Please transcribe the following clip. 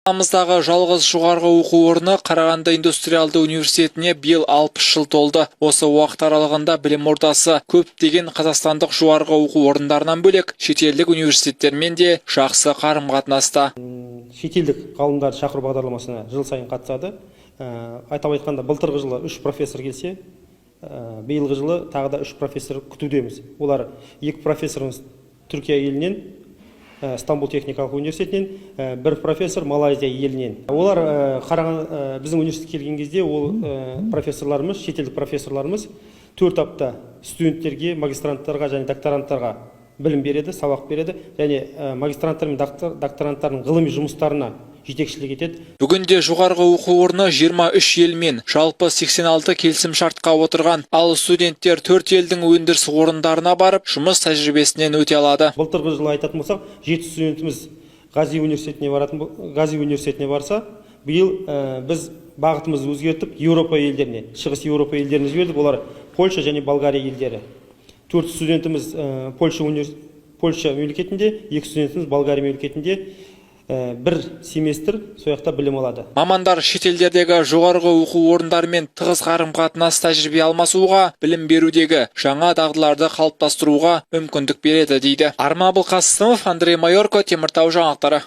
Қаламыздағы жалғыз жоғарғы оқу орны Қарағанды индустриалды университетіне биыл 60 жыл толды. Осы уақыт аралығында білім ордасы көптеген қазақстандық жоғарғы оқу орындарынан бөлек, шетелдік университеттермен де жақсы қарым-қатынаста. Шетелдік ғалымдарды шақыру бағдарламасына жыл сайын қатысады. Атап айтқанда, былтырғы жылы үш профессор келсе, биылғы жылы тағы да үш профессор күтудеміз. Олар: екі профессорымыз Түркия елінен, Стамбул техникалық университетінен, бір профессор Малайзия елінен. Олар қараған біздің университетке келген кезде, ол профессорларымыз, шетелдік профессорларымыз 4 апта студенттерге, магистранттарға және докторанттарға білім береді, сабақ береді және магистранттар мен докторанттардың ғылыми жұмыстарына жетекшілік етеді. Бүгінде жоғарғы оқу орны 23 елмен жалпы 86 келісім шартқа отырған. Ал студенттер төрт елдің өндіріс орындарына барып, жұмыс тәжірибесінен өте алады. Былтырғы жылы айтатын болсақ, жеті студентіміз Гази университетіне баратын, Гази университетіне барса, биыл біз бағытымызды өзгертіп, Еуропа елдеріне, Шығыс Еуропа елдеріне жібердік. Олар Польша және Болгария елдері. Төрт студентіміз Польша мемлекетінде, екі студентіміз Болгария мемлекетінде бір семестр сол жақта білім алады. Мамандар шетелдердегі жоғарғы оқу орындарымен тығыз қарым-қатынас тәжірибе алмасуға, білім берудегі жаңа дағдыларды қалыптастыруға мүмкіндік береді дейді. Арман Абылқасымов, Андрей Майорко, Теміртау жаңалықтары.